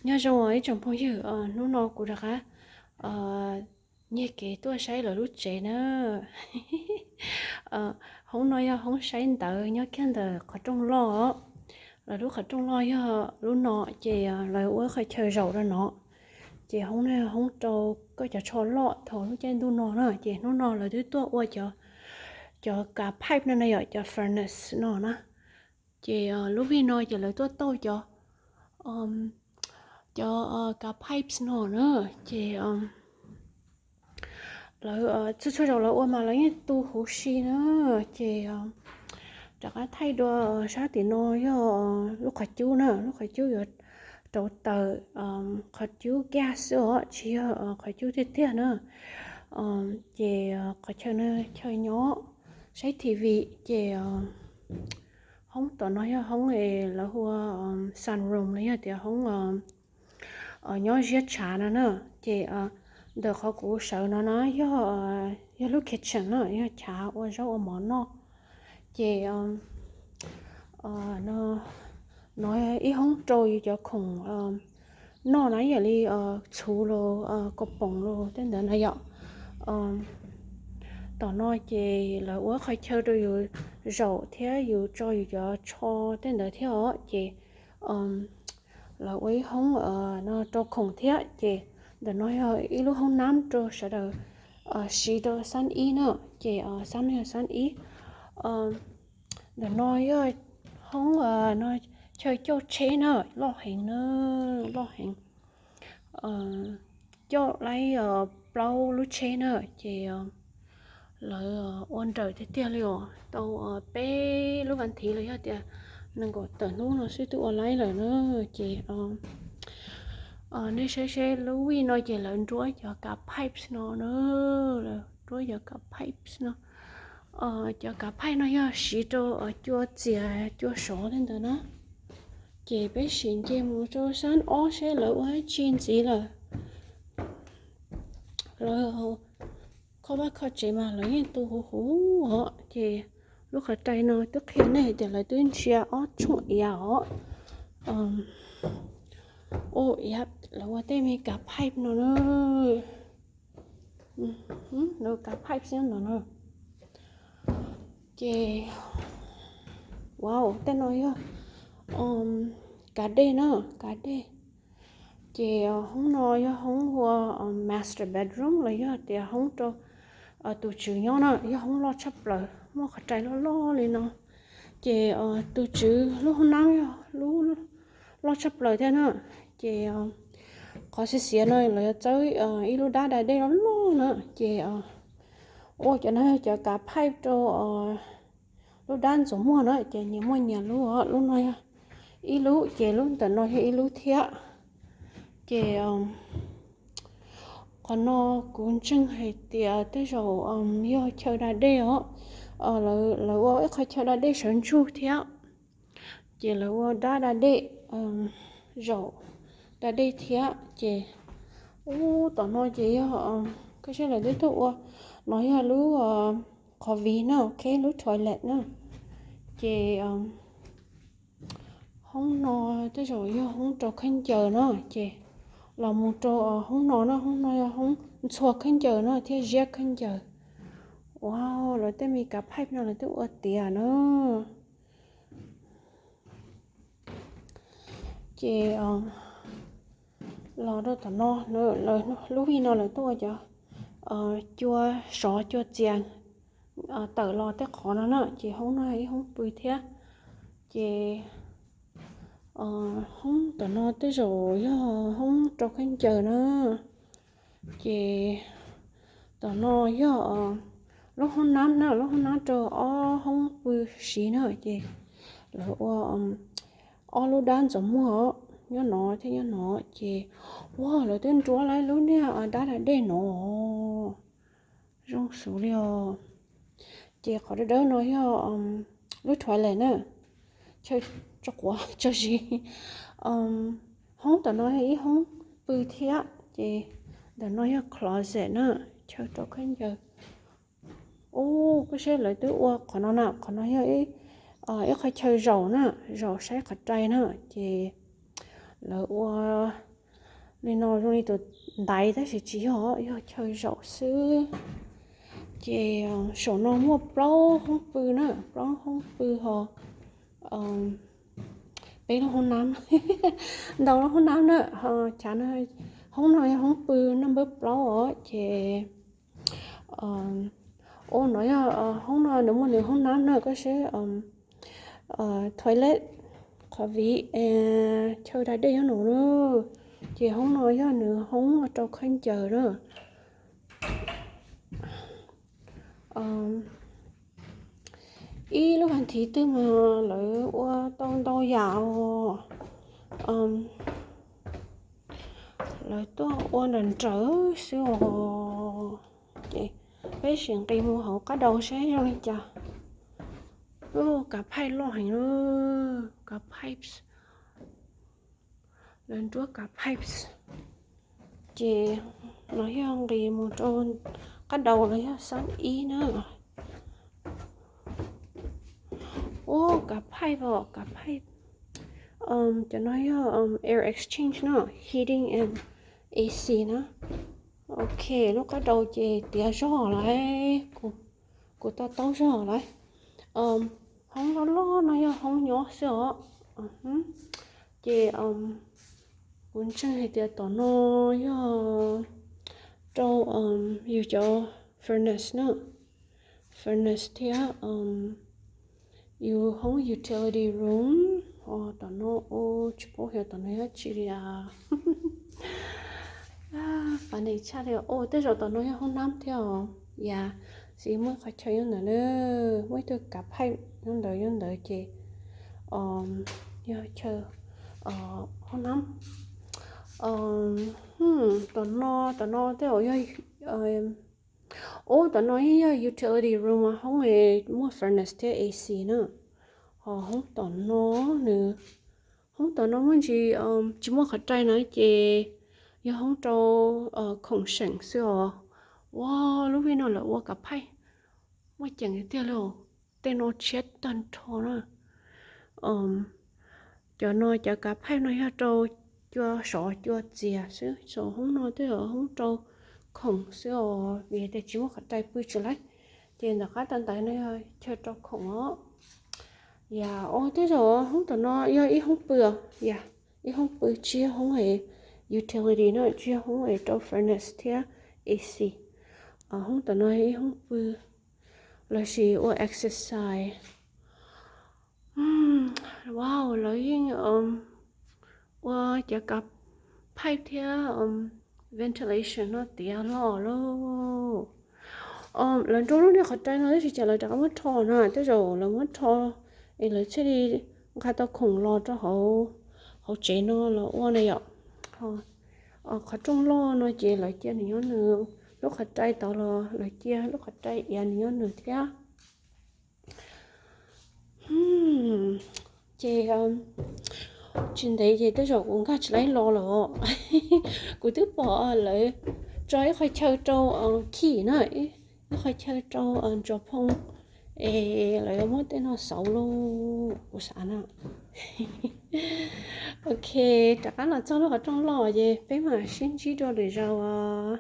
Nyob zoo ib tsoom phooj ywg, hnub no kuv rov qab nyiag kev tuaj saib lawv lub tsev na. Hoob no yog hoob saib ntawv nyob kiag ntawm qhov rooj loj. Lawv lub qhov rooj loj yog lub no, ces lawv ua qhov chaw zaum rau no. Ces hoob no yog hoob rau koj cov tsho loj thaum lub caij ntuj no na. Ces hnub no lawv twb tuaj ua cov, cov kav pipe no na yom, cov furnace no na. Ces lub vij no ces lawv tuaj tauj cov, cov kav pipes no na. Ces lawv txhua txhua zaus lawv ua mas lawv yeej tu huv si na. Ces rov qab thaij dua, sab tim no yog lub qhov cub na, lub qhov cub yuav rauv taws, qhov cub gas xwb os, tsis yog qhov cub tiag tiag na. Ces qhov chaw no chaw nyob saib T V. Ces hoob tom no yog hoob lawv hu ua sunroom los yog tias hoob nyob ziab tshav no na. Ces ntawm qhov kuv sawv no na yog, yog lub kitchen na, yog chav ua zaub ua mov noj. Ces no ib hoob rau yus cov khoom noj na, yam li txhuv los, kaus poom los tej ntawd na yom. Tom no ces lawv ua qhov chaw rau yus zaum thiab yus tso yus cov tsho tej ntawd thiab os. Ces lawv ua ib hoob no rau khoom thiab. Ces ntawm no yog ib lub hoob nab rau sawv daws siv rau xab ib na. Ces xab no yog xab ib. Ntawm no yog hoob no chaw coj tsheb na, loj heev na, loj heev. Coj laib plaub lub tsheb na. Ces lawv ua nrawm tiag tiag li os, tau peb lub vas thiv los yog tias nees nkaum tawm hnub no xwb twb ua laib lawm na. Ces nej saib seb lub vij no ces lawv nruab cov kav pipes no na, lawv nruab cov kav pipes no. Cov kav pipe no yog siv rau cua txias cua sov tej ntawd na. Ces peb sim nce mus rau xab ob seb lawv ua dab tsi ntxiv lawm. Lawv kho vaj kho tsev mas lawv yeej tu huv huv os. Ces lub qhov rai no twb qhia nej hais tias lawv twb ntsia ob tshooj iav os. Ua iav lawv ua tej me kav pipe no na. Lawv kav pipe xwb no na. Ces, wow, tej no yog kav dej na, kav dej. Ces hoob no yog hoob ua master bedroom los yog tias hoob rau tus tswv nyob na, yog hoob loj tshaj plaws, muaj qhov rai loj loj li no. Ces tus tswv lub hoob nab yog lub loj tshaj plaws thiab na. Ces qhov xiav xiav no lawv yuav txawb ib lub dab da dej loj loj na. Ces ua cov no cov kav pipe rau lub dab ntxuav muag na, ces nyias muaj nyias lub os. Lub no yog ib lub, ces lub ntawm no yog ib lub thiab. Ces qhov no kuv ntseeg hais tias tej zaum yog chaw da dej os. Lawv ua ib qho chaw da dej sawv ntsug thiab. Ces lawv ua dab da dej, zaum da dej thiab. Ces ub tom no ces yog, koj saib lawv twb tuaj ua, no yog lub qhov viv na, ok, lub toilet na. Ces hoob no tej zaum yog hoob rau khaub ncaws na. Ces los mus rau hoob no na, hoob no yog hoob ntxhua khaub ncaws na thiab ziab khaub ncaws. Wow, lawv tej me kav pipe no lawv twb ua tiav na. Ces los rau tom no, lub vij no lawv tuaj ua cov cua sov cua txias tawm los tej qhov no na. Ces hoob no ib hoob pw thiab. Ces hoob tom no tej zaum yog hoob rau khaub ncaws na. Ces tom no yog lub hoob nab na, lub hoob nab rau ob hoob pw siv na. Ces lawv ua ob lub dab ntxuav muag nyob no thiab nyob no. Ces ua lawv twb nruab lawv lub niag dab da dej no zoo xws li os. Ces qhov dawb dawb no yog lub toilet na, chaw tso quav tso zis. Hoob tom no yog ib hoob pw thiab. Ces ntawm no yog closet na, chaw rau khaub ncaws. Ub, koj saib lawv twb ua qhov no na, qhov no yog ib qho chaw zaum na, zaum saib qhov rai na. Ces lawv ua Li no zoo li tus ntaiv tab sis tsis yog, yog chaw zaum xwb. Ces saum no muaj plaub hoob pw na, plaub hoob pw ho peb lub hoob nab, ntau lub hoob nab na. Chav no, hoob no yog hoob pw naj npawb plaub os ces ua no yog hoob no nws muaj nws hoob nab na, koj saib, toilet, qhov viv, chaw da dej nyob no na. Ces hoob no yog nws hoob rau khaub ncaws na. Ib lub vas thiv twg mas lawv ua tau ntau yam os. Lawv tuaj ua nrawm nrawm xwb os. Ces peb sim nqis mus hauv qab daus seb zoo li cas. Lub kav phaij loj heev, kav pipes. Lawv nruab kav pipes. Ces no yog nqis mus rau qab daus los yog xab ib na. Ub, kav phaij os, kav phaij. Cov no yog air exchange no, heating and A C na. Ok, lub qab daus ces tiav zog lawm, kuv to taub zog lawm. Hoob loj loj no yog hoob nyob xwb os. Ces kuv ntseeg hais tias tom no yog rau yus cov furnace na, furnace thiab yus hoob utility room. Tom no, tsis paub xyov tom no yog dab tsi li as. Funny tshaj li. Tej zaum tom no yog hoob nab thiab os. Yam, xij muaj qhov chaw nyob ntawd na, muaj ib tug kav phaij nyob ntawd, nyob ntawd ces yog chaw hoob nab. Tom no, tom no tej zaum yog, ub, tom no yeej yog utility room, hoob muaj furnace thiab A C na. Ho hoob tom no nws, hoob tom no muaj ntsis tsis muaj qhov rai na ces yog hoob rau khoom seem xwb os. Ua, lub vij no lawv ua kav phaij muaj ceem tiag li. Tej no tshiab tag nrho na. Cov no, cov kav phaij no yog rau cua sov cua txias xwb, saum hoob no tej zaum hoob rau khoom xwb os, vim tias tsis muaj qhov rai pw tsis laib. Ces ntawm qab tau ntawd no yog chaw rau khoom os. Yam, ua, tej zaum hoob tom no yog ib hoob pw os. Yam, ib hoob pw, tsis yog hoob es utility na, tsis yog hoob es rau furnace thiab A C. Hoob tom no yog ib hoob pw lossis ua exercise. Wow, lawv yeej ua cov kav phaij thiab ventilation no tiav loj lauj. Lawv nrog lub niag qhov rai no tab sis cas lawv rov qab muab rho na, tej zaum lawv muab rho es lawv thiaj li nqa tau khoom los rau hauv tsev no los ua na yom. Qhov rooj loj no ces lawv cia nws nyob nws, lub qhov rai tod los lawv cia lub qhov rai iav nws nyob nws thiab. Ces tsis ntev ces tej zaum kuv nkag tsis laib los lawm. Kuv twb pom lawv tso ib qhov chaw rau khij na, ib qhov chaw rau ntsuas phoo, es lawv yuav muab tej no xauv lauj, kuv xav na. Ok, rov qab los txog lub qhov rooj loj ces peb mam sib ntsib dua lwm zaus os.